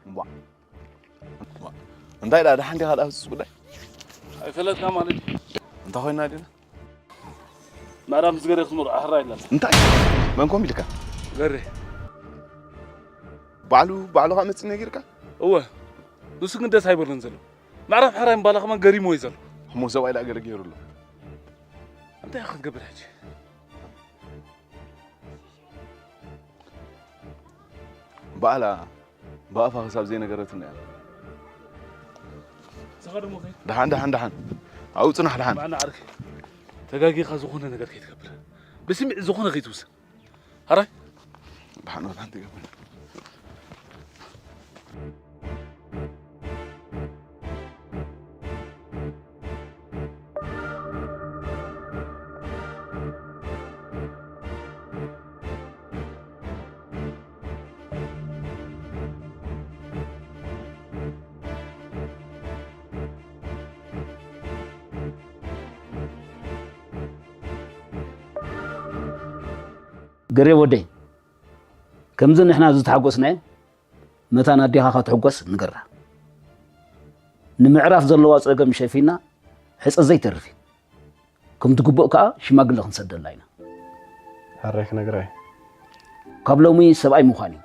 እምቧ። እምቧ። እንታይ ደኣ፣ ደሓን ዲኻ ደኣ፣ ፍጹስ ጉዳይ? ኣይፈለጥካ ማለት እዩ። እንታይ ኮይና ዲና? ምዕራፍ ምስ ገሬ ክትምርዖ ሕራይ ኣለና። እንታይ? መን ኮም ኢልካ? ገሬ። ባዕሉ፣ ባዕሉ ከኣ መጽእ ነጊርካ? እወ። ንሱ ግን ደስ ኣይበሎን ዘሎ። ምዕራፍ ሕራይ ምባላ ከማን ገሪምዎ እዩ ዘሎ። እሞ ሰብኣይ ደኣ ገለ ገይሩ ኣሎ። እንታይ ኢኻ ክትገብር ሕጂ? ባዕላ ብኣፋ ክሳብ ዘይነገረትና እያ። ንስኻ ደሞ ከይ- ደሓን፣ ደሓን፣ ደሓን። ኣብኡ ጽናሕ፣ ደሓን። ማዕና ዓርከይ፣ ተጋጊኻ ዝኾነ ነገር ከይትገብር። ብስምዒት ዝኾነ ከይትውስን። ሕራይ? ደሓን፣ ደሓን ትገብር። ገሬ ወደይ፣ ከምዚ ንሕና ዝተሓጎስናዮ መታን ኣዴኻ ከትሕጎስ ንገራ። ንምዕራፍ ዘለዋ ጸገም ሸፊና ሕጸ ዘይተርፍ እዩ። ከም ትግብኦ ከኣ ሽማግለ ክንሰደላ ኢና። ሕራይ ክነግራ እየ። ካብ ሎሚ ሰብኣይ ምዃን እዩ።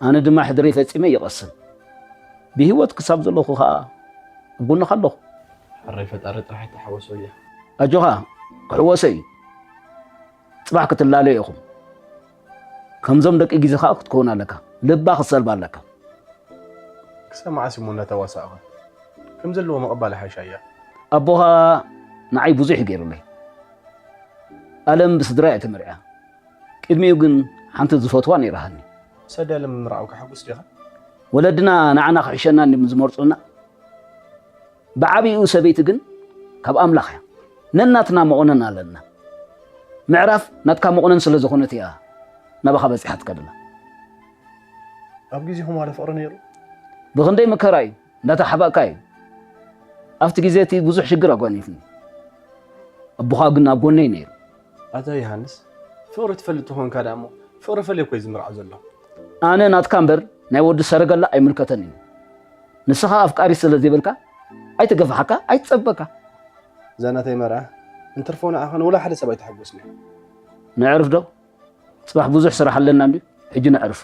ኣነ ድማ ሕድረይ ፈጺመ ይቐስን። ብህይወት ክሳብ ዘለኹ ከኣ ኣብ ጎንኻ ኣለኹ። ሕራይ ፈጣሪ ጥራሕ ይተሓወሶ እያ። ኣጆኻ፣ ክሕወሶ እዩ። ጽባሕ ክትላለዩ ኢኹም። ከምዞም ደቂ ግዜ ከኣ ክትከውን ኣለካ። ልባ ክትሰልባ ኣለካ። ክሳብ መዓስ እሞ እንዳተዋሳእኻ? ከም ዘለዎ ምቕባል ሓይሻ እያ። ኣቦኻ ንዓይ ብዙሕ እዩ ገይሩለይ። ኣለም ብስድራ እያ ተመርዕያ። ቅድሚኡ ግን ሓንቲ ዝፈትዋ ነይራሃኒ። ሰዳለ ምምርዓው ከሐጉስ ዲኻ? ወለድና ንዓና ክሕሸና እንዲም ዝመርጹና። ብዓቢኡ ሰበይቲ ግን ካብ ኣምላኽ እያ። ነናትና መቑነን ኣለና። ምዕራፍ ናትካ መቑነን ስለ ዝኾነት እያ ናባኻ በጺሓትካ ደላ። ኣብ ግዜኹም ዋላ ፍቕሪ ነይሩ? ብኽንደይ መከራ እዩ፣ እንዳተሓባእካ እዩ። ኣብቲ ግዜ እቲ ብዙሕ ሽግር ኣጓኒፍኒ። ኣቦኻ ግን ኣብ ጎነይ ነይሩ። ኣታ ዮሃንስ፣ ፍቕሪ ትፈልጥ ተኾንካ ደኣ እሞ፣ ፍቕሪ ፈልየ እኮ እዩ ዝምርዓው ዘሎ። ኣነ ናትካ እምበር ናይ ወዲ ሰረገላ ኣይምልከተን እዩ። ንስኻ ኣፍቃሪ ስለ ዘይብልካ፣ ኣይትገፍሓካ፣ ኣይትጸበካ። እዛ ናተይ መርዓ፣ እንትርፎ ንዓኻን ወላ ሓደ ሰብ ኣይተሓጎስን እዩ። ነዕርፍ ዶ? ጽባሕ ብዙሕ ስራሕ ኣለና እንድዩ፣ ሕጂ ነዕርፍ።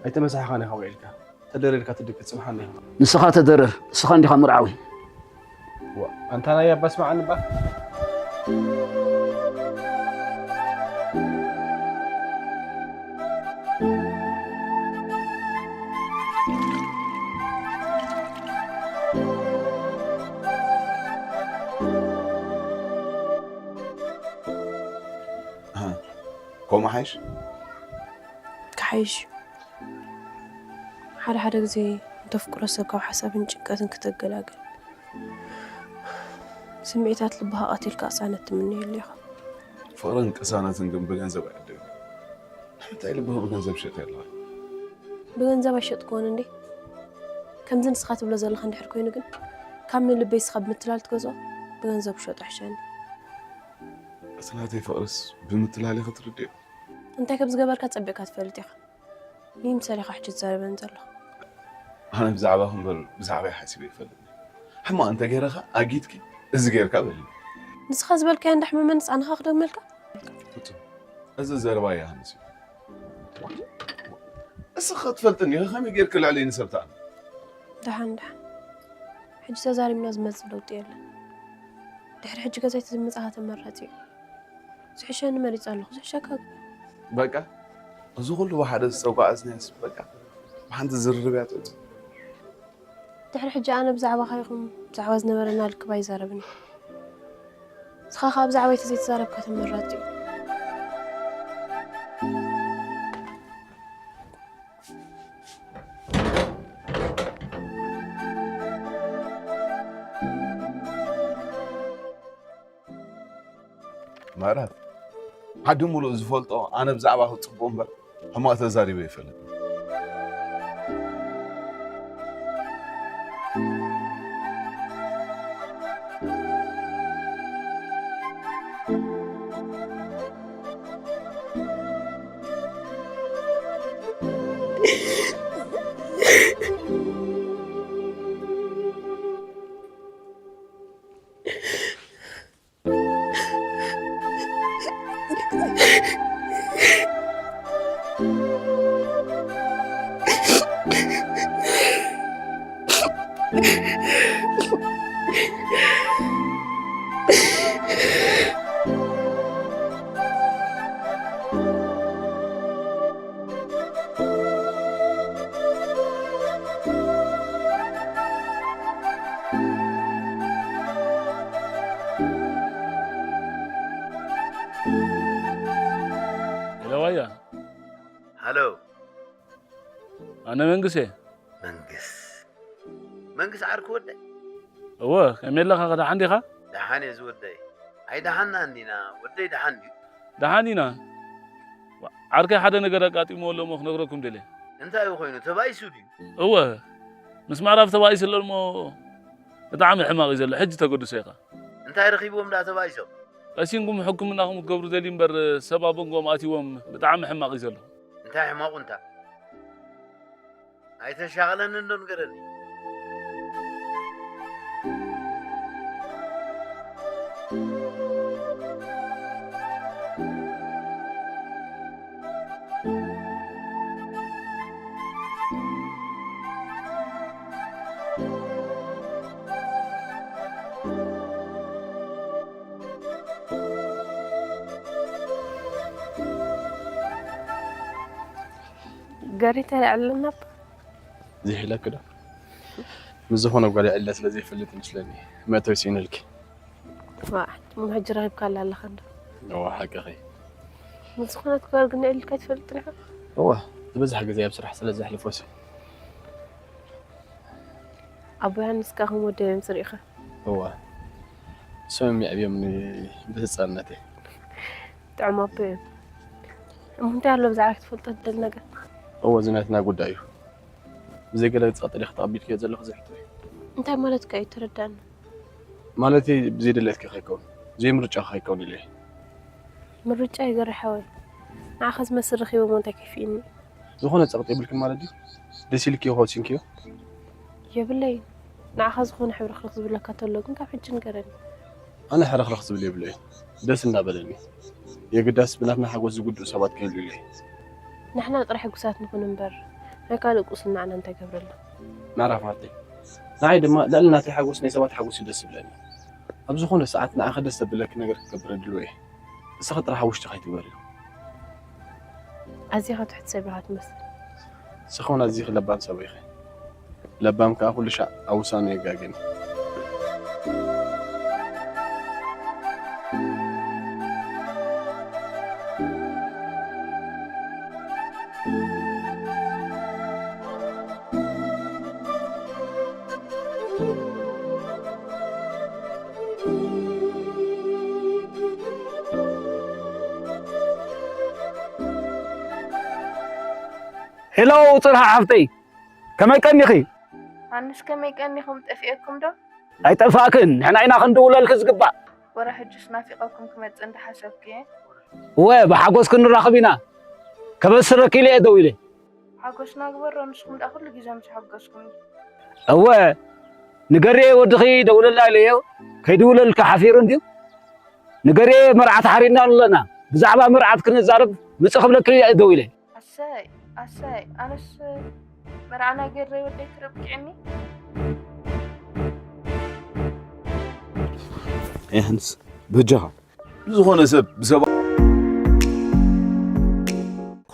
ኣይተመሳሕኻን ኢኻ ውዒልካ። ተደሪርካ ትድክት ጽብሓ እንዲኻ። ንስኻ ተደረር፣ ንስኻ እንዲኻ መርዓዊ። ዋ፣ ኣንታ ናይ ኣባ ስምዓኒ እባ። ኣሃ፣ ከምኡ ሓይሽ? ክሓይሽ እዩ። ሓደ ሓደ ግዜ ንተፍቅሮ ሰብ ካብ ሓሳብን ጭንቀትን ክትገላገል፣ ስምዒታት ልብኻ ቀቲልካ ቅሳነት ትምነየሉ ኢኻ። ፍቕርን ቅሳነትን ግን ብገንዘብ ኣይዕደግን። ንምንታይ ልብኺ ብገንዘብ ትሸጥዮ ኣለኺ? ብገንዘብ ኣይሸጥክዎን እንዴ? ከምዚ ንስኻ ትብሎ ዘለኻ እንድሕር ኮይኑ ግን፣ ካብ ንልበይ ስኻ ብምትላል ትገዝኦ፣ ብገንዘብ ክሸጦ ይሕሸኒ። እቲ ናተይ ፍቕርስ ብምትላል ኢኺ ትርድዮ? እንታይ ከም ዝገበርካ ጸቢቕካ ትፈልጥ ኢኻ። ይምሰል ኢኻ ሕጂ ትዛረበኒ ዘለኻ። ኣነ ብዛዕባኺ እምበር ብዛዕባይ ሓሲበ ኣይፈልጥን። ሕማቕ እንተ ገይረ ኸኣ ኣጊድኪ እዚ ገይርካ በልኒ። ንስኻ ዝበልካዮ እንዳሕመመንስ ኣነኻ ክደግመልካ? ፍጹም፣ እዚ ዘረባ ዮሃንስ እዩ። እስኺ ኸ ትፈልጥኒ ኢኺ፣ ከመይ ገይርኪ ልዕለይ ንሰብ ትኣምኒ? ደሓን፣ ደሓን። ሕጂ ተዛሪብና ዝመጽእ ለውጢ የለን። ድሕሪ ሕጂ ገዛይ ተዝመጻኻ ተመራጺ እዩ። ዝሕሸኒ መሪጸ ኣለኹ፣ ዝሕሸካ ግበር። በቃ፣ እዚ ኩሉ ብሓደ ዝተጓዓዝናዮስ፣ በቃ፣ ብሓንቲ ዝርርብ እያ ትእቱ። ድሕሪ ሕጂ ኣነ ብዛዕባኻ ይኹን ብዛዕባ ዝነበረና ልክብ ኣይዛረብን እየ። ንስኻ ኸኣ ብዛዕባይ ተዘይተዛረብካ ተመራጺ እዩ። ምዕራፍ፣ ዓዲ ሙሉእ ዝፈልጦ ኣነ ብዛዕባኺ ጽቡቕ እምበር ሕማቕ ተዛሪበ ይፈልጥ። ሄሎ ዋያ። ሃሎ። ኣነ መንግስ እየ። መንግስ። መንግስ ዓርኪ ወደይ? እወ፣ ከመይ ኣለኻ? ደሓን ዲኻ? ደሓን እየ ዝወደይ። ኣይደሓንና እንዲና፣ ወደይ ደሓን ድዩ? ደሓን ኢና። ዓርከይ ሓደ ነገር ኣጋጢምዎ ኣሎ እሞ ክነግረኩም ደልየ። እንታይ እዩ ኮይኑ? ተባኢሱ ድዩ? እወ፣ ምስ ምዕራፍ ተባኢሱ ኣሎ እሞ ብጣዕሚ ሕማቕ እዩ ዘሎ። ሕጂ ተገድሶ ኢኻ። እንታይ ረኺብዎም ደኣ ተባኢሶም? ቀሲንኩም ሕክምናኹም ክትገብሩ ደልዩ እምበር ሰብ ኣብ መንጎኦም ኣትይዎም ብጣዕሚ ሕማቕ እዩ ዘሎ። እንታይ ሕማቑ እንታ? ኣይተሻቕለኒ እንዶ ንገረኒ። ገሪተ ኣለና። ዘይሕለክ ዶ? ምስ ዝኾነ ጓል ይዕለ ስለ ዘይፈልጥ ይመስለኒ መእተዊ ስኢነልኪ። ዋ፣ እሞ ሕጂ ረኺብካላ ኣለኻ እንዶ? እዋ፣ ሓቅኺ። ምስ ዝኾነት ጓል ግን ይዕልልካ ትፈልጥ ዲኻ? እዋ፣ ዝበዝሕ ግዜ ኣብ ስራሕ ስለ ዘሕልፎስ። ኣቦ ዮሃንስ ከኣ ከም ወደይ እዮም ዝርእኻ። እዋ፣ ንሶም እዮም የዕብዮምኒ ብህጻንነተይ። ጥዑም ኣቦ እዮም። እሞ እንታይ ኣሎ ብዛዕባ ክትፈልጦ ትደሊ ነገር? እወ፣ እዚ ናትና ጉዳይ እዩ። ብዘይ ገለ ጸቕጢ ዲኺ ተቐቢልክዮ ዘለኺ እዚ ሕቶ እዩ። እንታይ ማለትካ እዩ? ተረዳእኒ። ማለተይ ብዘይ ድሌትኪ ከይከውን፣ ብዘይ ምርጫኺ ከይከውን ኢለ እየ። ምርጫ እዩ ገሪ ሓወይ። ንዓኻ ዝመስል ረኺበ እሞ እንታይ ከይፍእኒ? ዝኾነ ጸቕጢ የብልክን ማለት ድዩ? ደስ ኢልክዮ ከወሲንክዮ? የብለይን። ንዓኻ ዝኾነ ሕብርኽርኽ ዝብለካ ተሎ ግን ካብ ሕጂ ንገረኒ። ኣነ ሕርኽርኽ ዝብል የብለይን። ደስ እንዳበለኒ። የግዳስ ብናትና ሓጎስ ዝጉድኡ ሰባት ከይህልዩ ኢለ እየ። ንሕና ጥራሕ ሕጉሳት ንኹን እምበር፣ ናይ ካልእ ቁስናዕና እንታይ ገብረልና? ምዕራፍ ሃብተይ። ንዓይ ድማ ልዕሊ ናተይ ሓጎስ ናይ ሰባት ሓጎስ እዩ ደስ ዝብለኒ። ኣብ ዝኾነ ሰዓት ንዓኺ ደስ ዘብለኪ ነገር ክገብር ድሉው እየ። ንስኺ ጥራሕ ኣብ ውሽጥኺ ኣይትግበርዮ። ኣዚኻ ትሑት ሰብ ኢኻ ትመስል። ንስኺ እውን ኣዚኺ ለባም ሰብ ኢኺ። ለባም ከኣ ኩሉ ሻዕ ኣብ ውሳነ የጋግን። ሄሎ ጽርሃ ሓፍተይ፣ ከመይ ቀኒኺ? ኣንስ ከመይ ቀኒኹም? ጠፊኤኩም ዶ? ኣይጠፋእክን፣ ንሕና ኢና ክንድውለልኪ ዝግባእ። ወረ ሕጅስ ናፊቐኩም ክመጽእ እንዳሓሰብኩ እየ። እወ፣ ብሓጎስ ክንራኸብ ኢና። ከበስረኪ ኢለ እየ ደው ኢለ። ሓጎስና ግበሮ፣ ንስኹም ደኣ ኩሉ ግዜ ምስ ሓጎስኩም እዩ። እወ፣ ንገርየ ወድኺ ደውለላ ኢለዮ፣ ከይድውለልካ ሓፊሩ እንድዩ። ንገርየ መርዓ ተሓሪድና ኣለና፣ ብዛዕባ መርዓት ክንዛረብ ምጽእ ክብለኪ እየ ደው ኢለ። ኣሰይ፣ ኣሰይ፣ ኣነስ መርዓና ገይረ ወደይ ትረብቅዕኒ። የሃንስ፣ በጃኻ። ዝኾነ ሰብ ብሰብ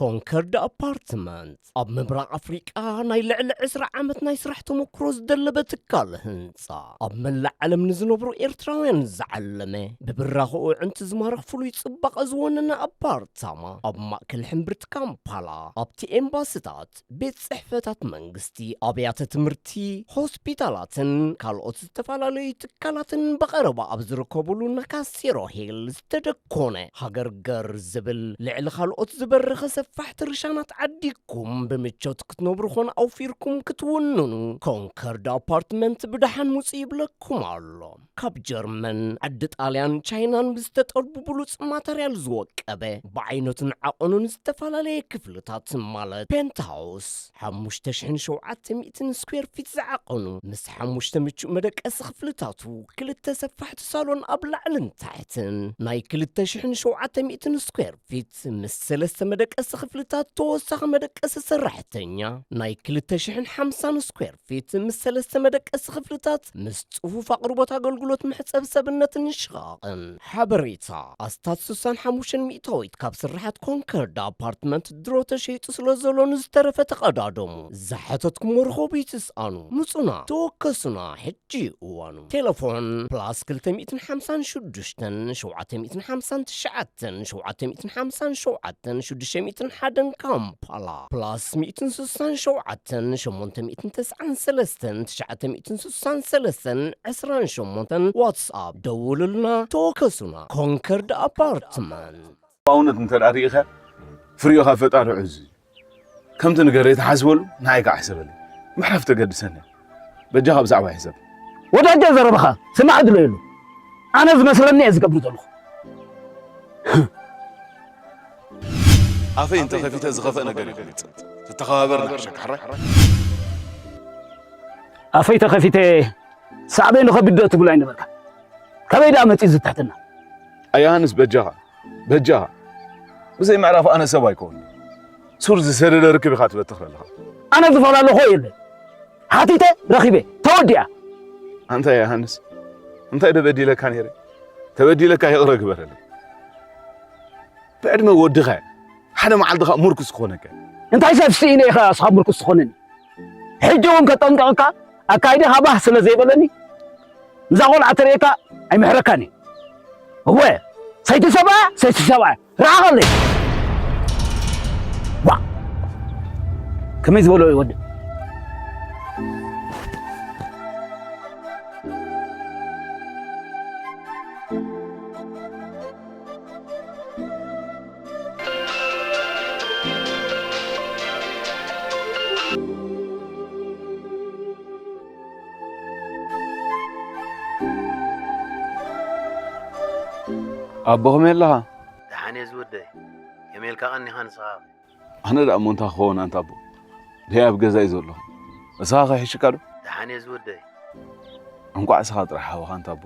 ኮንከርድ ኣፓርትመንት ኣብ ምብራቕ ኣፍሪቃ ናይ ልዕሊ ዕስራ ዓመት ናይ ስራሕ ተመክሮ ዝደለበ ትካል ህንጻ፣ ኣብ መላእ ዓለም ንዝነብሩ ኤርትራውያን ዝዓለመ፣ ብብራኸኡ ዕንቲ ዝማርኽ ፍሉይ ጽባቐ ዝወነነ ኣፓርታማ፣ ኣብ ማእከል ሕምብርቲ ካምፓላ፣ ኣብቲ ኤምባስታት፣ ቤት ጽሕፈታት መንግስቲ፣ ኣብያተ ትምህርቲ፣ ሆስፒታላትን ካልኦት ዝተፈላለዩ ትካላትን ብቐረባ ኣብ ዝርከቡሉ ናካሴሮ ሂል ዝተደኮነ ሃገር ገር ዝብል ልዕሊ ካልኦት ዝበረኸ ሰፋሕቲ ርሻናት ዓዲግኩም ብምቾት ክትነብሩ ኾነ ኣውፊርኩም ክትውንኑ ኮንከርድ ኣፓርትመንት ብደሓን ምጹ ይብለኩም ኣሎ። ካብ ጀርመን፣ ዓዲ ጣልያን፣ ቻይናን ብዝተጠልቡ ብሉጽ ማተርያል ዝወቀበ፣ ብዓይነቱን ዓቐኑን ዝተፈላለየ ክፍልታት ማለት ፔንትሃውስ፣ ሓሙሽተ ሽሕን ሸውዓተ ሚእትን ስኩዌር ፊት ዝዓቐኑ፣ ምስ ሓሙሽተ ምቹእ መደቀሲ ክፍልታቱ፣ ክልተ ሰፋሕቲ ሳሎን ኣብ ላዕልን ታሕትን፣ ናይ ክልተ ሽሕን ሸውዓተ ሚእትን ስኩዌር ፊት ምስ ሰለስተ መደቀሲ ክፍልታት ተወሳኺ መደቀሲ ሰራሕተኛ፣ ናይ ክልተ ሽሕን ሓምሳን ስኩዌር ፊት ምስ ሰለስተ መደቀሲ ክፍልታት ምስ ጽፉፍ ኣቕርቦት ኣገልግሎት መሕጸቢ ሰብነትን ሽቓቕን። ሓበሬታ ኣስታት ስሳን ሓሙሽተን ሚእታዊት ካብ ስርሓት ኮንከርድ ኣፓርትመንት ድሮ ተሸይጡ ስለ ዘሎ ንዝተረፈ ተቐዳደሙ። ዝሓተትኩሞ ርኸቡ ይትስኣኑ። ምጹና፣ ተወከሱና፣ ሕጂ እዩ እዋኑ። ቴሌፎን ፕላስ ክልተ ሚእትን ሓምሳን ሽዱሽተን ሸውዓተ ሚእትን ሓምሳን ትሽዓተን ሸውዓተ ሚእትን ሓምሳን ሸውዓተን ሽዱሽተ ሚእትን ሓደን ካምፓላ ፕላስ ሚእትን ስሳን ሸውዓተን ሸሞንተ ሚእትን ተስዓን ሰለስተን ትሽዓተ ሚእትን ስሳን ሰለስተን ዕስራን ሸሞንተን ዋትስኣፕ ደውሉልና፣ ተወከሱና። ኮንከርድ ኣፓርትመንት። ብእውነት እንተ ደኣ ርኢኻ፣ ፍሪኦኻ ፈጣሪ ዕዙዝ እዩ። ከምቲ ንገረይ ተሓስበሉ፣ ንዓይ ከኣ ሕሰበለይ። ምሕራፍ ተገድሰኒ። በጃኻ ብዛዕባይ ሕሰብ። ወዳጀ ዘረባኻ ስማዕ ድለየሉ። ኣነ ዝመስለኒ እየ ዝገብር ዘለኹ። ኣፈይ እንተ ከፊተ ዝኸፍእ ነገር ይፈልጥ። ትተኸባበር ንሕሸክ፣ ሕራይ? ኣፈይ ተኸፊተ ሳዕበይ ንኸቢድ ዶ ትብል ኣይነበርካ? ከመይ ደኣ መጺኡ እዚ ትሕትና? ኣያ ሃንስ በጃኻ፣ በጃኻ። ብዘይ ምዕራፍ ኣነ ሰብ ኣይኮን። ሱር ዝሰደደ ርክብ ኢኻ ትበትኽ ዘለኻ። ኣነ ዝፈላለኹ የለን። ሓቲተ ረኺበ፣ ተወዲኣ። ኣንታ ኣያ ሃንስ፣ እንታይ ዶ በዲለካ ነይረ? ተበዲለካ ይቕረ ግበረለይ። ብዕድመ ወድኻ እየ። ሓደ መዓልቲ ኸኣ ምርኩስ ክኾነካ እየ። እንታይ ሰብ ስኢነ ኢኻ እስኻ ምርኩስ ትኾነኒ? ሕጂ እውን ከጠንቀቐካ ኣካይዳኻ ባህ ስለ ዘይበለኒ፣ ነዛ ቖልዓ ተርእየካ ኣይምሕረካን እየ። እወ፣ ሰይቲ ሰብኣ፣ ሰይቲ ሰብኣ፣ ርሓቐለይ። ዋ! ከመይ ዝበሎ እዩ ወዲ? ኣቦ፣ ከመይ ኣለኻ? ደሓን እየ ዝወደይ። ከመይ ኢልካ ቀኒኻ ንስኻ? ኣነ ደኣ እሞ እንታይ ክኸውን ኣንታ ኣቦ? ደይ ኣብ ገዛ እዩ ዘለኹ። ንስኻ ከ ይሕሽካ ዶ? ደሓን እየ ዝወደይ። እንቋዕ ንስኻ ጥራሕ ሓወኻ ኣንታ ኣቦ።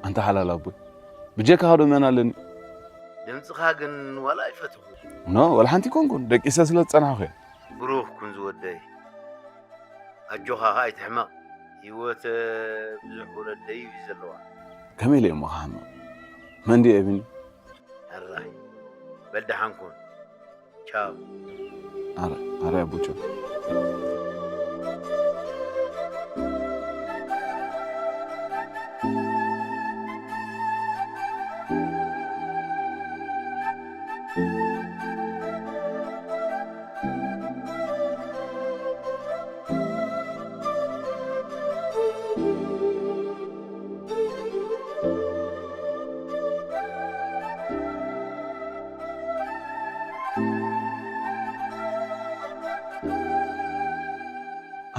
ኣንታ ሓላል ኣቦይ። ብጀካኻ ዶ መን ኣለኒ? ድምፅኻ ግን ዋላ ኣይፈትኹ። ኖ፣ ዋላ ሓንቲ ኣይኮንኩን። ደቂሰ ስለ ዝጸናሕኩ እየ። ብሩኽ ኩን ዝወደይ። ኣጆኻ ኸኣ ኣይትሕመቕ። ህይወት ብዙሕ ውረድ ደይብ እዩ ዘለዋ። ከመይ ኢለ እሞ ክሓምቕ? መን ድየ እብኒ? ሕራይ። በል ደሓን ኩን። ቻው። ኣረ፣ ኣረ ኣቦ ቻው።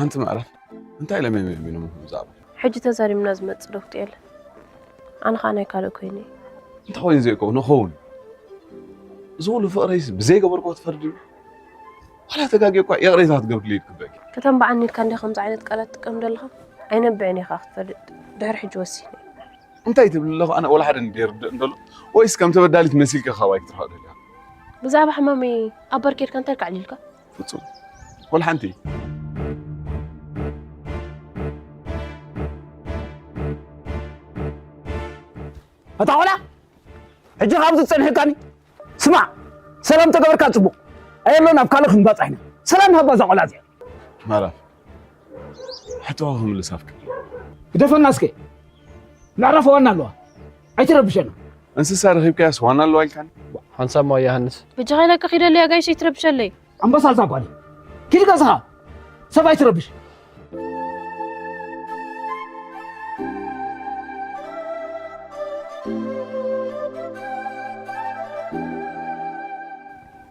ኣንቲ ምዕራፍ እንታይ ኢለ መን መን ምዛዕባ? ሕጂ ተዛሪብና ዝመጽእ ለውጢ የለን። ኣነ ኸኣ ናይ ካልእ ኮይነ እየ። እንታይ ኮይኑ ዘይከውን? ንኸውን። እዚ ኩሉ ፍቕረይስ ብዘይገበርክዎ ትፈርድኒ? ዋላ ተጋግየ እኳ ይቕሬታ ክትገብርልይ ይግበእኪ። ከተንብዓኒ ኢልካ እንዲኻ ከምዚ ዓይነት ቃላት ትጥቀም ዘለኻ? ኣይነብዕን እየ ኸኣ ክትፈልጥ። ድሕሪ ሕጂ ወሲነ እየ። እንታይ ትብል ኣለኹ? ኣነ ወላ ሓደ እንድየ ርድእ እንተሎ፣ ወይስ ከም ተበዳሊት መሲልካ ካባይ ክትርሕቕ ደሊኻ? ብዛዕባ ሕማመይ ኣብ በር ኬድካ እንታይ ኢልካ ኣዕሊልካ? ፍጹም። ወላ ሓንቲ። ኣታ ቆልዓ፣ ሕጂ ካብዚ ዝጸንሐካኒ፣ ስማዕ፣ ሰላም ተገበርካ ጽቡቕ። ኣየሎን ኣብ ካልእ ክንባጻሕ ኢና። ሰላም ሃባ እዛ ቆልዓ እዚኣ። ማራ፣ ሕቶ ክምልስ ኣፍቅር። ግደፈና እስከ። ምዕራፍ ዋና ኣለዋ። ኣይትረብሸና። እንስሳ ረኺብካያስ ዋና ኣለዋ ኢልካኒ? ሓንሳብ ማ ዮሃንስ። በጃኻ ኢለካ ኪደለይ ኣጋይሽ ኣይትረብሸለይ። ኣንበሳ እዛ ጓል። ኪድ ገዝኻ። ሰብ ኣይትረብሽ።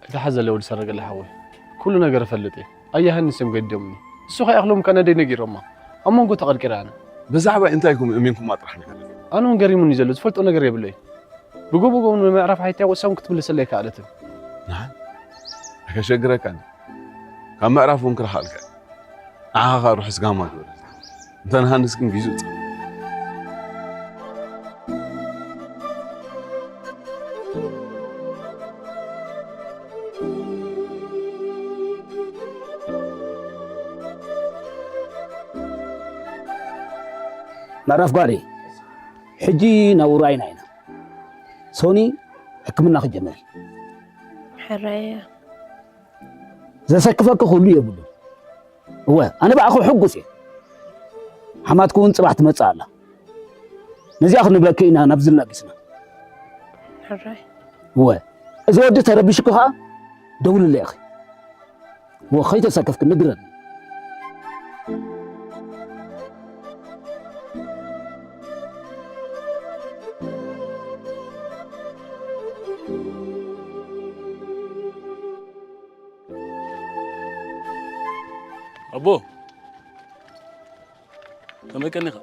ኣይትሓዘለ ወዲ ሰረገላ ሓወይ። ኩሉ ነገር እፈልጥ እየ። ኣያሃንስ እዮም ገዲዶምኒ። እሱ ከይኣኽሎም ከነደይ ነጊሮማ። ኣብ መንጎ ተቐርቂረ ኣነ። ብዛዕባ እንታይ ኢኹም እሚንኩማ ጥራሕ ንገረኒ። ኣነ እውን ገሪሙኒ ዘሎ ዝፈልጦ ነገር የብለይ። ብጎቦ ጎቦ ንምዕራፍ ሓይትያ ወሳውን ክትምልሰለይ ከኣለትን። ንሓን? ኣይከሸግረካን። ካብ ምዕራፍ እውን ክረኽኣልካ። ንዓኻ ኸኣ ርሑስ ጋማ ግበረልካ። እንተ ንሃንስ ግን ጊዙ ጸ- ምዕራፍ ጓለይ፣ ሕጂ ናብ ውራይና ኢና። ሶኒ ሕክምና ክጀመር። ሕራይ እያ። ዘሰክፈኪ ኩሉ የብሉን። እወ፣ ኣነ ብኣኹ ሕጉስ እየ። ሓማትኪ እውን ጽባሕ ትመጽእ ኣላ። ነዚኣ ክንብለኪ ኢና ናብዚ ለጊስና። ሕራይ። እወ፣ እዚ ወዲ ተረቢሽኪ ኸኣ ደውልለይ ኢኺ። እወ፣ ከይተሰከፍኪ ንግረኒ። ኣቦ፣ ከመይ ቀኒኻ?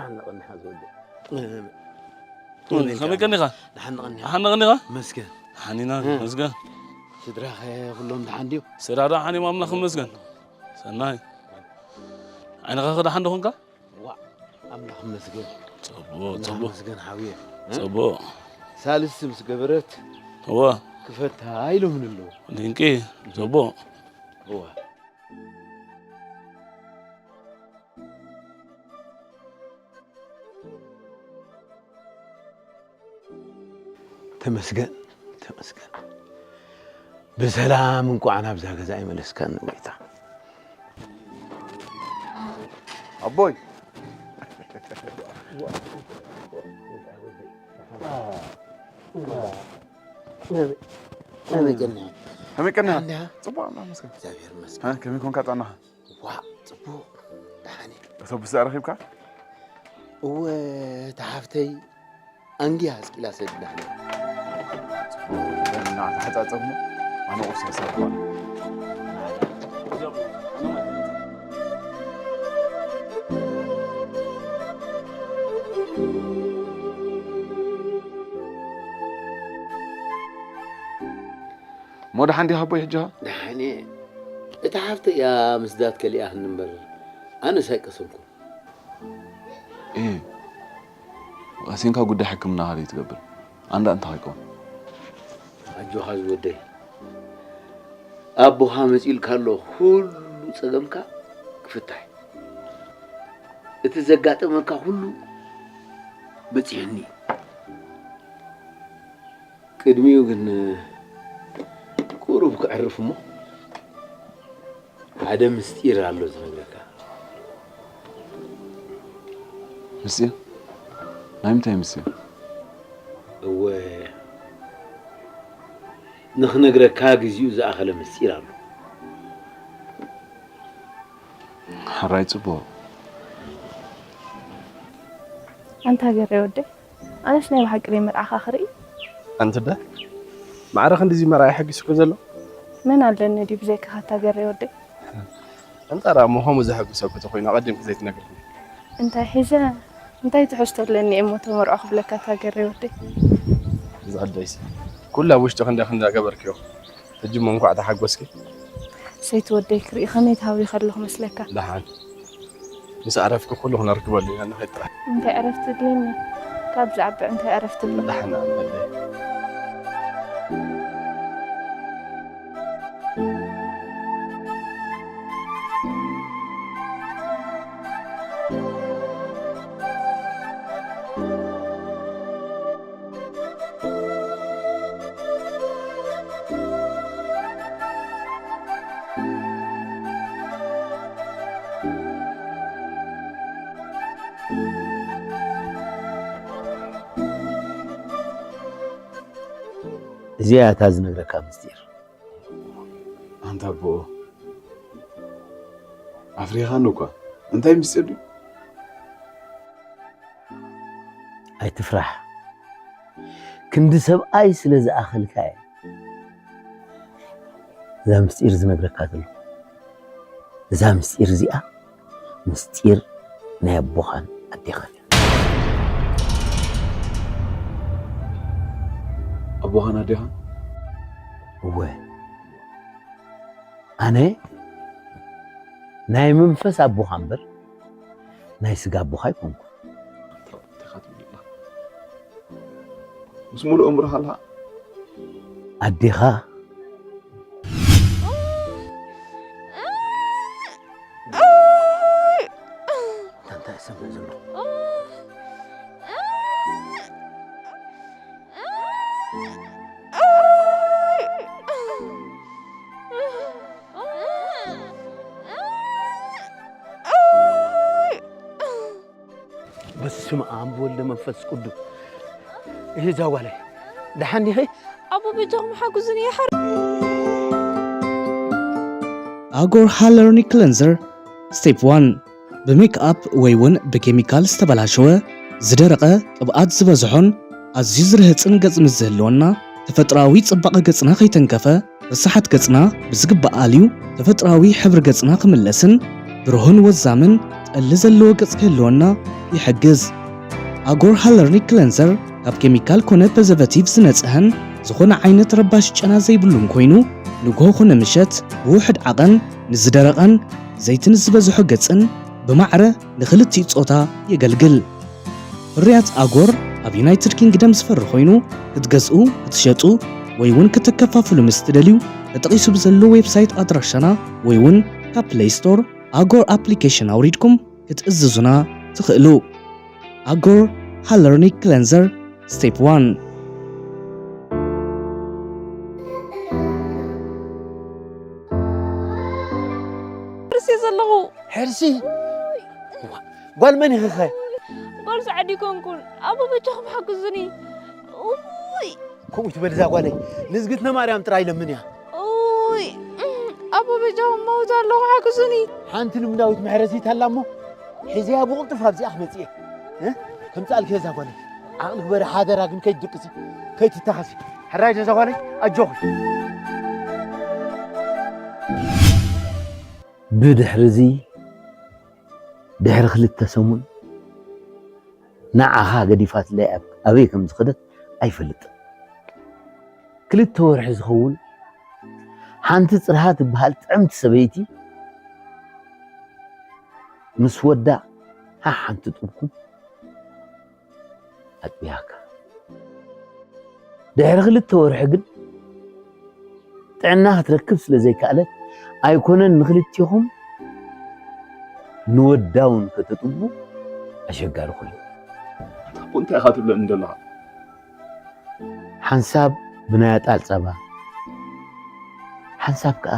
ኣነ ቀኒኻ ዝወደ። ከመይ ቀኒኻ? ደሓን ቀኒኻ? ደሓን ቀኒኻ? መስገን። ደሓን ኢና፣ እ። መስገን። ስድራኸ ኩሎም ደሓን ድዮም? ስድራ ደሓን እዮም፣ ኣምላኽ ይመስገን። ሰናይ። ዓይንኻ ከ ደሓን ዶ ኾንካ? ዋእ፣ ኣምላኽ ይመስገን። ጽቡቕ፣ ኣምላኽ ጽቡቕ። ይመስገን ሓውየ። እ? ጽቡቕ። ሳልስቲ ምስ ገበረት እወ። ክፈታ ኢሎምኒ ኣለዉ። ድንቂ፣ ጽቡቕ። እወ። ተመስገን፣ ተመስገን። ብሰላም እንኳዕ ናብዛ ገዛ ይመለስካኒ ጎይታ። ኣቦይ። ከመይ ቀኒኻ? ከመይ ቀኒኻ? እንዳ? ጽቡቕ፣ ኣምላኽ ይመስገን። እግዚኣብሔር ይመስገን። ሃ፣ ከመይ ኮንካ ጥዕናኻ? ዋእ፣ ጽቡቕ። ደሓን እየ። ኣውቶቡስ ደኣ ረኺብካ? እወ፣ እታ ሓፍተይ ኣንጊያ ኣስቂላ ሰዲዳኒ። ጽቡቕ። ደህና ተሓጻጸብሞ፣ ኣነ ቁርሲ ክሰርሕ እየ። እሞ ደሓን ዲኻ ኣቦይ ሕጂ ኸ? ደሓን እየ። እታ ሓፍተይ እያ ምስዳድ ከሊኣትኒ እምበር፣ ኣነስ ኣይቀሰንኩን። እየ። ቀሲንካ ጉዳይ ሕክምናኻ ዘይትገብር? ኣንዳ እንታይ ከይከውን? ኣጆኻ ዝወደይ። ኣቦኻ መጺኡልካ ኣሎ፣ ኩሉ ጸገምካ ክፍታሕ እዩ። እቲ ዘጋጠመካ ኩሉ በጺሑኒ እዩ። ቅድሚኡ ግን ቁሩብ ከዕርፍ እሞ ሓደ ምስጢር ኣሎ ዝነግረካ። ምስጢር? ናይ ምንታይ ምስጢር? እወ፣ ንኽነግረካ ግዜኡ ዝኣኸለ ምስጢር ኣሎ። ሕራይ ጽቡቕ። ኣንታ ገሬ ወደይ፣ ኣነስ ናይ ብሓቂ ደይ መርዓኻ ክርኢ። ኣንቲ ደ ማዕረ ክንድዚ መርዓ የሐጊሱኪ ዘሎ? መን ኣለኒ ድዩ ብዘይካኻ ኣታ ገሬ ወደይ? ኣንታ ደኣ እሞ ከምኡ ዘሐጉሰኪ ተኾይኑ ኣቐዲምኪ ዘይትነግርኒ? እንታይ ሒዘ? እንታይ ትሕዝቶ ኣለኒ እሞ ተመርዖ ክብለካ ኣታ ገሬ ወደይ? እዛ ኣደይሲ ኩሉ ኣብ ውሽጥኺ እንዳ፣ እንዳ ገበርክዮ። ሕጂ እሞ እንኳዕ ተሓጎስኪ። ሰይቲ ወደይ ክርኢ ከመይ ተሃዊኸ ኣለኹ መስለካ? ደሓን። ምስ ኣዕረፍኪ ኩሉ ክነርክበሉ ኢና፣ ንኸይድ ጥራሕ። እንታይ ዕረፍቲ ድልየኒ? ካብ ዝዓቢ እንታይ ዕረፍቲ ኣሎ? ደሓን ኣበለይ። እዚኣ እታ ዝነግረካ ምስጢር። ኣንታ ኣቦ፣ ኣፍሪኻኒ እኳ። እንታይ ምስጢር ድዩ? ኣይትፍራሕ። ክንዲ ሰብኣይ ስለ ዝኣኸልካ እየ እዛ ምስጢር ዝነግረካ ዘለኹ። እዛ ምስጢር እዚኣ ምስጢር ናይ ኣቦኻን ኣዴኻን እያ። ኣቦኻን ኣዴኻን? እወ። ኣነ ናይ መንፈስ ኣቦኻ እምበር ናይ ስጋ ኣቦኻ ኣይኮንኩ። ኣዴኻ ትብል ኣለኻ። ምስ ሙሉእ እምሮኻ ኣለኻ። ኣዴኻ እንታይ ይሰምዕ ዘሎ? በስመ ኣብ ወልደ መንፈስ ቅዱስ። እዛ ጓለይ፣ ደሓን ዲኺ? ኣቦ በጃኹም ሓግዙኒ፣ ይሓር- ኣጎር ሃለርኒ ክለንዘር ስቴፕ ዋን። ብሜክኣፕ ወይ እውን ብኬሚካል ዝተበላሸወ፣ ዝደረቐ፣ ቅብኣት ዝበዝሖን ኣዝዩ ዝርህፅን ገፅ ምስ ዝህልወና፣ ተፈጥሮኣዊ ፅባቐ ገፅና ከይተንከፈ፣ ርሳሓት ገጽና ብዝግባእ ኣልዩ ተፈጥሮኣዊ ሕብሪ ገጽና ክምለስን ብሩህን ወዛምን ጠሊ ዘለዎ ገጽ ክህልወና ይሕግዝ። ኣጎር ሃለርኒክ ክለንዘር ካብ ኬሚካል ኮነ ፐዘቨቲቭ ዝነጽሀን ዝኾነ ዓይነት ረባሽ ጨና ዘይብሉን ኮይኑ ንግሆ ኮነ ምሸት ብውሕድ ዓቐን ንዝደረቐን ዘይቲ ንዝበዝሖ ገጽን ብማዕረ ንኽልቲኡ ጾታ የገልግል። ፍርያት ኣጎር ኣብ ዩናይትድ ኪንግደም ዝፈሪ ኮይኑ ክትገዝኡ፣ ክትሸጡ ወይ እውን ክትከፋፍሉ ምስ ትደልዩ ተጠቒሱ ብዘሎ ዌብሳይት ኣድራሻና ወይ እውን ካብ ፕለይ ስቶር ኣጎር ኣፕሊኬሽን ኣውሪድኩም ክትእዝዙና ትኽእሉ። ኣጎር ሃለርኒክ ክለንዘር ስቴፕ ዋን። ርሲ ዘለኹ ሕርሲ ጓል መን ኢኺ ኸ? ጓል ሰዓዲ ኮንኩን ኣቦ በጃኹም ሓግዙኒ። ውይ ከምኡ ትበል እዛ ጓለይ ንእዝግትነ ማርያም ጥራይ ለምንያ። ውይ ኣቦ በጃኹም መውት ኣለኹ ሓግዙኒ። ሓንቲ ልምዳዊት መሕረሲት ኣላ እሞ ሒዘያ ብቕልጡፍ ኣብዚኣ ክመፅእ እየ። እ? ከምፅኣልኪ እዛ ጓለይ ዓቕሊ ግበሪ ሓደራ ግን ከይትድቅሲ ከይትታኸሲ። ሕራይ እዛ ጓለይ ኣጆኺ። ብድሕሪ እዚ ድሕሪ ክልተ ሰሙን ንዓኻ ገዲፋትለይ ኣብ ኣበይ ከም ዝኸደት ኣይፈልጥን። ክልተ ወርሒ ዝኸውን ሓንቲ ጽርሃ ትበሃል ጥዕምቲ ሰበይቲ ምስ ወዳ ሓሓንቲ ጥብኩም ኣጥቢያካ። ድሕሪ ክልተ ወርሒ ግን ጥዕና ክትረክብ ስለ ዘይከኣለት ኣይኮነን ንኽልቲኹም ንወዳ እውን ከተጥቡ ኣሸጋሪ ኮይኑ። ኣቦ እንታይ ኢኻ ትብለኒ ዘለኻ? ሓንሳብ ብናይ ኣጣል ጸባ ሓንሳብ ከኣ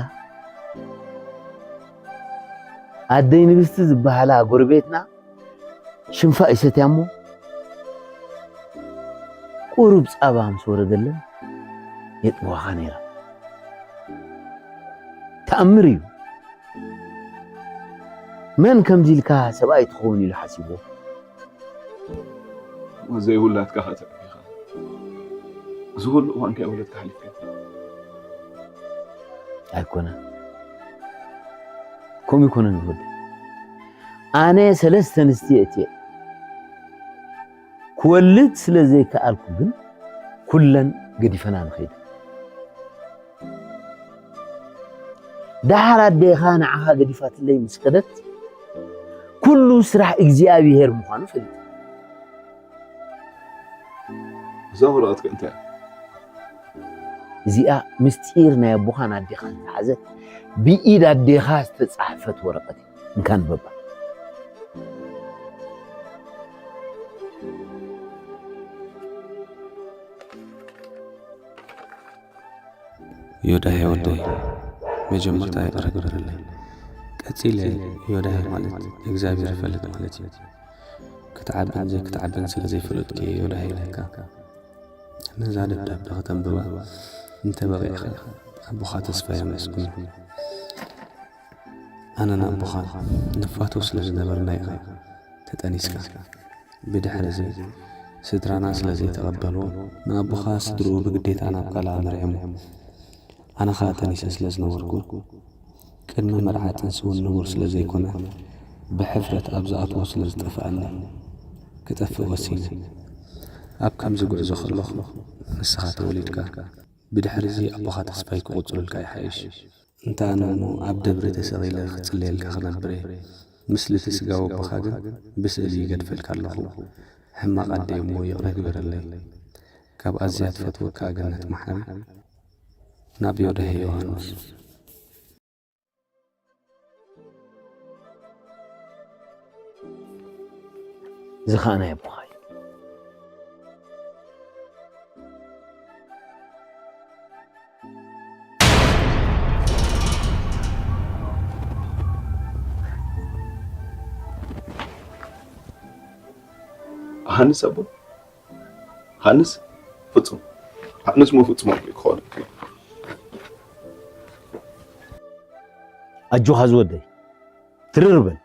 ኣደይ ንግስቲ ዝበሃላ ጎረቤትና ሽንፋ ይሰትያ እሞ ቁሩብ ጸባ ምስ ወረደለን የጥብዋኻ ነይራ። ተኣምር እዩ። መን ከምዚ ኢልካ ሰብኣይ ትኸውን ኢሉ ሓሲብዎ? ዘይውላድካ ኸ ተርፊኻ? እዚ ኩሉ እዋን ከይወለድካ ሓሊፍካ? ኣይኮነን። ከምኡ ኣይኮነን ዝወደይ። ኣነ ሰለስተ ኣንስቲ የእትየ ክወልድ ስለ ዘይከኣልኩ ግን ኩለን ገዲፈና ንኸይድ። ደሓር ኣዴኻ ንዓኻ ገዲፋትለይ ምስ ከደት ኩሉ ስራሕ እግዚኣብሄር ምዃኑ ፈሊጠ። እዛ ወረቐት ከ እንታይ እያ? እዚኣ ምስጢር ናይ ኣቦኻን ኣዴኻን ዝሓዘት ብኢድ ኣዴኻ ዝተጻሕፈት ወረቐት እያ። እንካ ንበባ። ዮዳሄ ወደይ፣ መጀመርታ ይቕረ ግበረለይ። ቀጺለ ዮዳሄ ማለት እግዚኣብሔር ይፈልጥ ማለት እዩ። ክትዓብን ዘይክትዓብን ስለ ዘይፈለጥኩ እየ ዮዳሄ ኢለካ። ነዛ ደብዳበ ከተንብባ እንተ በቒዕካ ኣቦኻ ተስፋይ ኣመስግኖ። ኣነን ኣቦኻን ንፋቶ ስለ ዝነበርና ኢኻ ተጠኒስካ። ብድሕሪ እዚ ስድራና ስለ ዘይተቐበልዎ፣ ንኣቦኻ ስድርኡ ብግዴታ ናብ ካልእ ኣምሪሖሞ። ኣነ ኸኣ ጠኒሰ ስለ ዝነበርኩ፣ ቅድሚ መርዓ ጥንሲ እውን ንቡር ስለ ዘይኮነ፣ ብሕፍረት ኣብ ዝኣትዎ ስለ ዝጠፍኣኒ፣ ክጠፍእ ወሲነ። ኣብ ከምዚ ጉዕዞ ከለኹ ንስኻ ተወሊድካ። ብድሕሪ እዚ ኣቦኻ ተስፋይ ክቕጽሉልካ ይሓይሽ። እንተ ኣነ እሞ ኣብ ደብሪ ተሰቒለ ክጽልየልካ ክነብር እየ። ምስሊ'ቲ ስጋዊ ኣቦኻ ግን ብስእሊ ይገድፈልካ ኣለኹ። ሕማቕ ኣደ እየ እሞ ይቕረ ግበረለይ። ካብ ኣዝያ ትፈትወካ ገነት መሓሪ፣ ናብ ዮዳሄ ዮሃንስ። እዚ ኸኣ ናይ ኣቦኻ እዩ። ሃንስ ኣቦ፣ ሃንስ ፍጹም፣ ሃንስ ሞ ፍጹም ኣቦ ክኸውን። ኣጆኻ ዝወደይ፣ ትርር በል።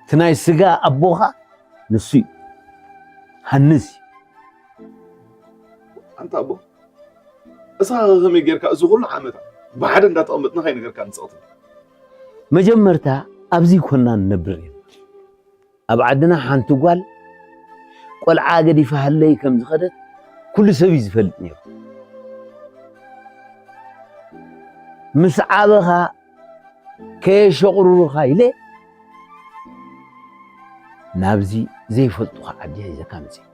እቲ ናይ ስጋ ኣቦኻ ንሱ እዩ። ሃንስ እዩ። ኣንታ ኣቦ፣ እሳ ከመይ ጌርካ እዚ ኩሉ ዓመታት ብሓደ እንዳተቐመጥና ከይነገርካ ንጽቕቲ? መጀመርታ ኣብዚ ኮና ንነብር ኢና። ኣብ ዓድና ሓንቲ ጓል ቆልዓ ገዲፋ ሃለይ ከም ዝኸደት ኩሉ ሰብ እዩ ዝፈልጥ ነይሩ። ምስ ዓበኻ ከየሸቑርሩኻ ኢለ ናብዚ ዘይፈልጡኻ ዓዲ ሒዘካ መጽእ።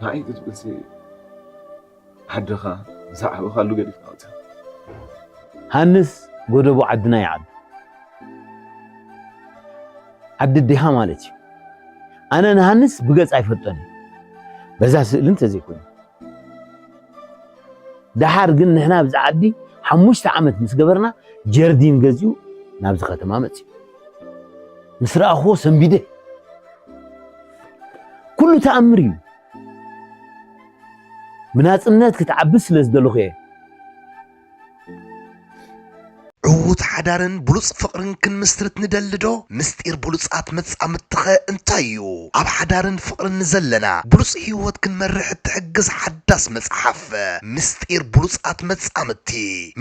ንዓይ ክትብልሲ ዓድኻ ዝዓበኻሉ ገዲፍካ ወፂኻ። ሃንስ ጎደቦ ዓድና ይዓዱ። ዓዲ ዲሃ ማለት እዩ። ኣነ ንሃንስ ብገጽ ኣይፈልጦን እየ። በዛ ስእሊ እንተዘይኮይኑ። ደሓር ግን ንሕና ኣብዚ ዓዲ ሓሙሽተ ዓመት ምስ ገበርና ጀርዲን ገዚኡ ናብዚ ከተማ መጽዩ። ምስ ረኣኽዎ ሰንቢደ። ኩሉ ተኣምር እዩ። ብናጽነት ክትዓቢ ስለ ዝደለኹ እየ። ዕዉት ሓዳርን ብሉጽ ፍቕርን ክንምስርት ንደሊ ዶ? ምስጢር ብሉጻት መጻምድትኸ እንታይ እዩ? ኣብ ሓዳርን ፍቕርን ንዘለና ብሉጽ ህይወት ክንመርሕ እትሕግዝ ሓዳስ መጽሓፍ፣ ምስጢር ብሉጻት መጻምድቲ።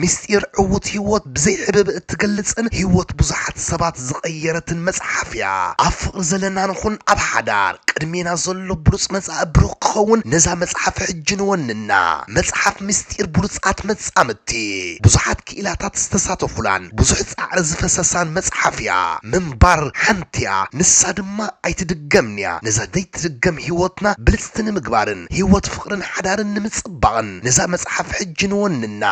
ምስጢር ዕዉት ህይወት ብዘይ ሕብእብእ እትገልጽን ህይወት ብዙሓት ሰባት ዝቐየረትን መጽሓፍ እያ። ኣብ ፍቕሪ ዘለና ንኹን ኣብ ሓዳር፣ ቅድሜና ዘሎ ብሉጽ መጻኢ ብሩኽ ክኸውን ነዛ መጽሓፍ ሕጂ ንወንና። መጽሓፍ ምስጢር ብሉጻት መጻምድቲ ብዙሓት ክኢላታት ዝተሳተፉላን ብዙሕ ጻዕሪ ዝፈሰሳን መጽሓፍ እያ። ምንባር ሓንቲ እያ፣ ንሳ ድማ ኣይትድገምን እያ። ነዛ ዘይትድገም ህይወትና ብልጽቲ ንምግባርን ህይወት ፍቕርን ሓዳርን ንምጽባቕን ነዛ መጽሓፍ ሕጂ ንወንና።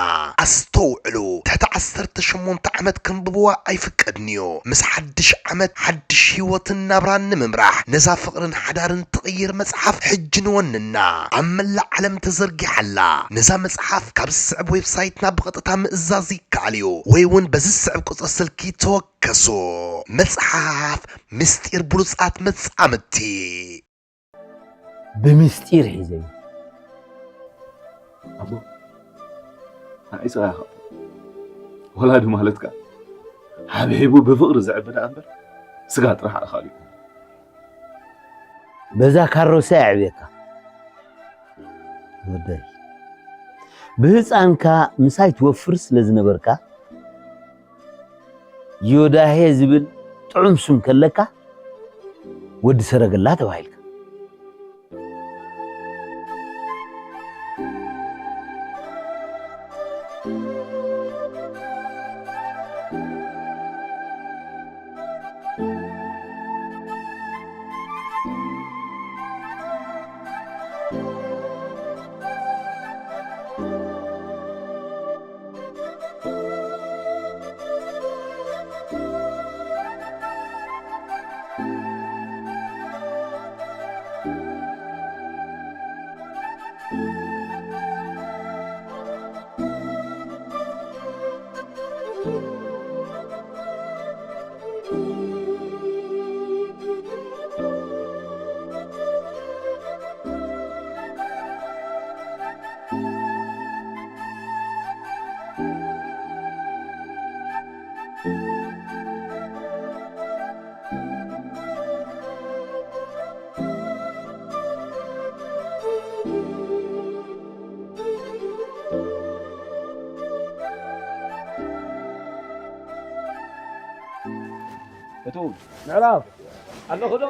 ኣስተውዕሉ፣ ትሕቲ ዓሰርተ ሸሞንተ ዓመት ከንብብዋ ኣይፍቀድን እዩ። ምስ ሓድሽ ዓመት ሓድሽ ህይወትን ናብራን ንምምራሕ ነዛ ፍቕርን ሓዳርን ትቕይር መጽሓፍ ሕጂ ንወንና። ኣብ መላእ ዓለም ተዘርጊሓ ኣላ። ነዛ መጽሓፍ ካብ ዝስዕብ ዌብሳይትና ብቐጥታ ምእዛዝ ይከኣል እዩ፣ ወይ እውን በዚ ዝስዕብ ቁጽሪ ስልኪ ተወከሱ። መጽሓፍ ምስጢር ብሉጻት መጻምድቲ። ብምስጢር ሒዘ እዩ። ኣቦ፣ ንዓይ ስጋ ኢኻ። ወላዲ ማለትካ ሓብሒቡ ብፍቕሪ ዝዕበ ደኣ እምበር ስጋ ጥራሕ ኣኻሊ። በዛ ካሮሳ የዕብየካ ወደይ። ብህፃንካ ምሳይ ትወፍር ስለ ዝነበርካ ዮዳሄ ዝብል ጥዑም ስም ከለካ ወዲ ሰረገላ ተባሂልካ። እቱ ምዕራብ ኣለኹ ዶ?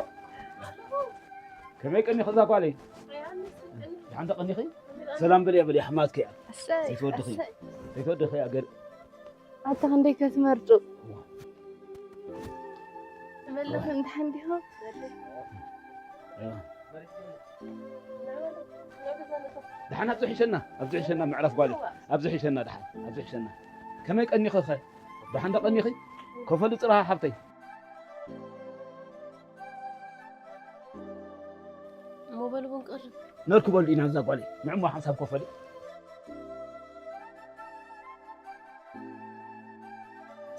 ከመይ ቀኒኺ እዛ ጓለይ? ደሓን ዶ ቀኒኺ? ሰላም በልያ በልያ፣ ሕማትኪ እያ። እሰይ፣ ዘይትወድኺ፣ እሰይ። ዘይትወድኺ እያ ገር-፣ ኣታ ክንደይ ከትመርጡ? ትመልኽ እንድሓን ዲኹም? ደሓን ኣብዚ ሒሸና፣ ኣብዚ ሒሸና ምዕራፍ ጓለይ። ኣብዚ ሒሸና ደሓን፣ ኣብዚ ሒሸና። ከመይ ቀኒኺ ኸ? ደሓን ዶ ቀኒኺ? ከፈሉ ጽራሃ ሓብተይ። እሞ በሉ ቡን ቀርብ። ነርክበሉ ኢና እዛ ጓለይ። ንዕሞ ሓንሳብ ከፈሉ።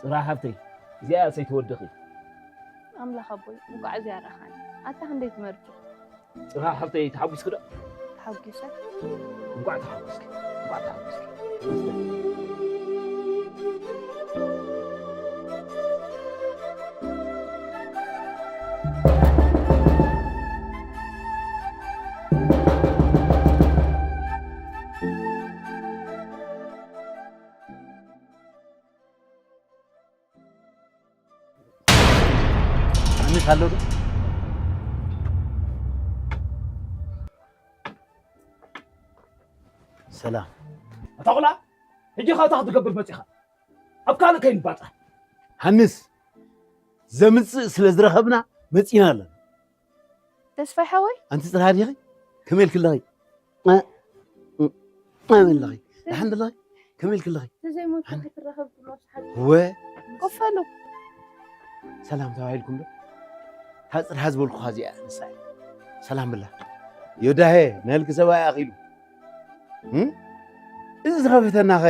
ጽራሃ ሓብተይ፣ እዚኣ እያ ሰይቲ ወድኺ። ኣምላኽ ኣቦይ፣ እንቋዕ እዚኣ ረኣኻኒ። ኣታ ክንደይ ትመርጹ? ጽባሕ ሓብተይ ተሓጒስኪ ዶ? ተሓጒሰ። እንቋዕ ተሓጒስኪ፣ እንቋዕ ተሓጒስኪ። ኣንስ ኣሎ ዶ? ሰላም። ኣታ ቆልዓ፣ ሕጂ ኸ እንታይ ክትገብር መጺኻ? ኣብ ካልእ ከይንባጻሕ። ሃንስ፣ ዘምጽእ ስለ ዝረኸብና መጺና ኣለና። ተስፋይ ሓወይ? ኣንቲ ጽርሃ ዲኺ? ከመይ ኢልኪ ኣለኺ? እ፣ እ፣ ከመይ ኣለኺ? ደሓን ዶ ኣለኺ? ከመይ ኢልኪ ኣለኺ? ተዘይሞት ኣን- ክትራኸብ ብሎ ሰሓቢ። ወ? ኮፈሉ። ሰላም ተባሂልኩም ዶ? እታ ጽርሃ ዝበልኩኻ እዚኣ ንሳ እያ። ሰላም ብላ። ዮዳሄ፣ ነልኪ ሰብኣይ ኣኺሉ። እም? እዚ ዝኸፈተና ኸ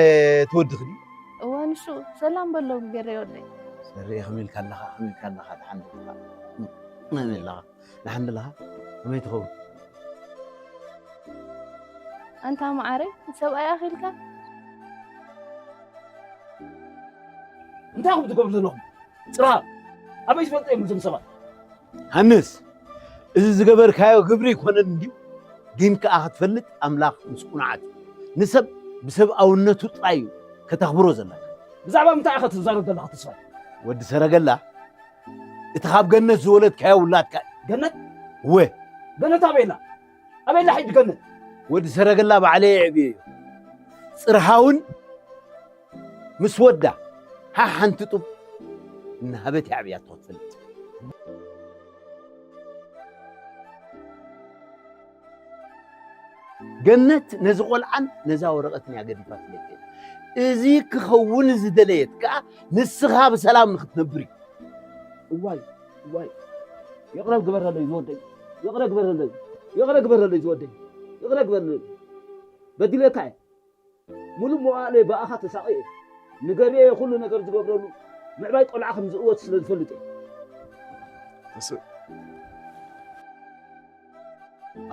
ትወድኺ ድዩ? እወ፣ ንሱ ሰላም በሎ ገሬ ወደይ። ሰሬ፣ ከመይ ኢልካ ኣለኻ? ከመይ ኢልካ ኣለኻ? ደሓን ዲኻ? እም፣ ከመይ ኣለኻ? ደሓን ዲኻ? ከመይ ትኸውን? ኣንታ መዓረይ፣ ሰብኣይ ኣኺልካ? እንታይ ኢኹም ትገብሩ ዘለኹም? ጽራ፣ ኣበይ ዝፈልጦ እዮም እዞም ሰባት? ሃንስ፣ እዚ ዝገበርካዮ ግብሪ ኣይኮነን እንድዩ፣ ግን ከኣ ክትፈልጥ ኣምላኽ ምስ ቁኑዓት እዩ። ንሰብ ብሰብኣውነቱ ጥራይ እዩ ከተኽብሮ ዘለካ። ብዛዕባ ምንታይ ኢኻ ትዛረብ ዘለኻ ተስፋይ? ወዲ ሰረገላ፣ እቲ ካብ ገነት ዝወለድካዮ ውላድካ እዩ። ገነት? እወ። ገነት ኣበይ ኣላ? ኣበይ ኣላ ሕጂ ገነት? ወዲ ሰረገላ ባዕለይ የዕብየዮ። ጽርሃውን ምስ ወዳ ሓ-፣ ሓንቲ ጡብ እናሃበት የዕብያቶ ክትፈልጥ። ገነት ነዚ ቆልዓን ነዛ ወረቐትን እያ ገዲፋትለይ ከይዳ። እዚ ክኸውን ዝደለየት ከኣ ንስኻ ብሰላም ንኽትነብር እዩ። እዋይ፣ እዋይ፣ ይቕረ ግበረለይ ዝወደይ፣ ይቕረ ግበረለይ፣ ይቕረ ግበረለይ ዝወደይ፣ ይቕረ ግበረለይ። በዲለካ እየ። ሙሉእ መዋእለይ ብኣኻ ተሳቒየ። ንገርየ ኩሉ ነገር ዝገብረሉ ምዕባይ ቆልዓ ከም ዝእወት ስለ ዝፈልጥ እየ። ተስእ፣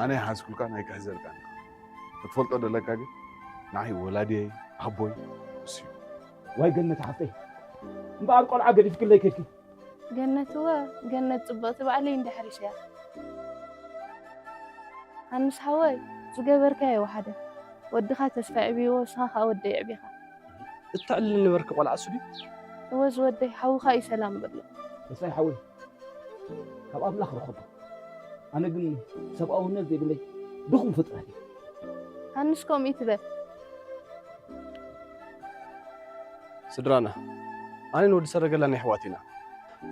ኣነ ይሓዝኩልካን ኣይክሕዘልካን ኢኻ። ክትፈልጦ ደለካ ግን ንዓይ ወላዲየይ ኣቦይ እሱ እዩ። ዋይ ገነት ሓፍተይ፣ እምበኣር ቆልዓ ገዲፍክለይ ከድኪ። ገነት እወ፣ ገነት ጽብቕቲ ባዕለይ እንድሕር እያ። ሃንስ ሓወይ፣ ዝገበርካዮ ወሓደ። ወድኻ ተስፋ የዕብይዎ፣ ንስኻ ኸኣ ወደይ የዕቢኻ። እተዕልል ነበርኪ ቆልዓ እሱ ድዩ? እወ ዝወደይ፣ ሓውኻ እዩ ሰላም በሎ። ተስፋይ ሓወይ፣ ካብ ኣምላኽ ረኸቦ። ኣነ ግን ሰብኣውነት ዘይብለይ ድኹም ፍጥረት እየ። ሃንስ ከምኡ ይትበል። ስድራና፣ ኣነን ወዲ ሰረገላን ኣሕዋት ኢና።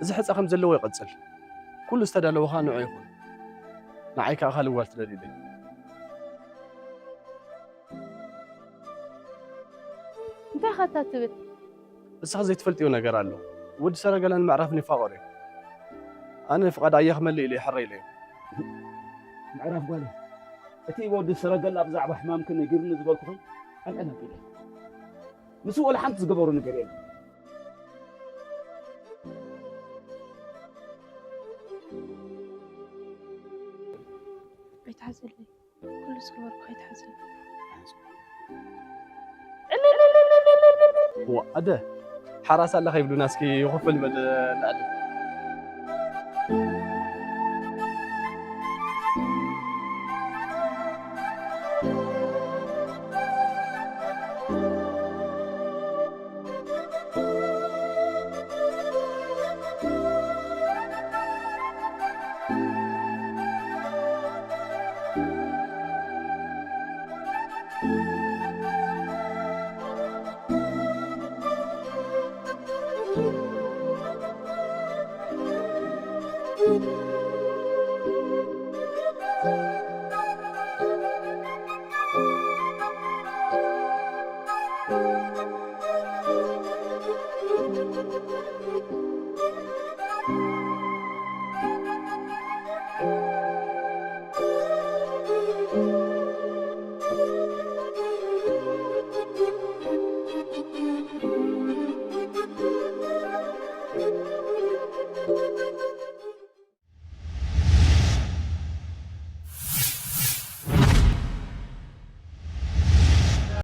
እዚ ሕጻ ከም ዘለዎ ይቐጽል። ኩሉ ዝተዳለወ ኸኣ ንዑ ይኹን። ንዓይ ከኣ ካልእ ጓል ትደልዩለይ። እንታይ ኸ እታ ትብል? ንስኺ ዘይትፈልጥዮ ነገር ኣሎ። ወዲ ሰረገላን ምዕራፍን ይፋቐሩ እዮም። ኣነ ፍቓድ ኣያ ክመልእ ኢለ ይሕረ ኢለ እዮም። ምዕራፍ ጓለይ፣ እቲ ወዲ ሰረገላ ብዛዕባ ሕማምኪ ነጊሩኒ ዝበልኩኺ ኣልዕል ኣቢለ። ንሱ ወላ ሓንቲ ዝገበሮ ነገር የለን። ኣይትሓዘለይ። ኩሉ ዝገበርኩ ኣይትሓዘለይ። ዋ ኣደ ሓራስ ኣላ ከይብሉና እስኪ ይኹፍል በል ንዕድም።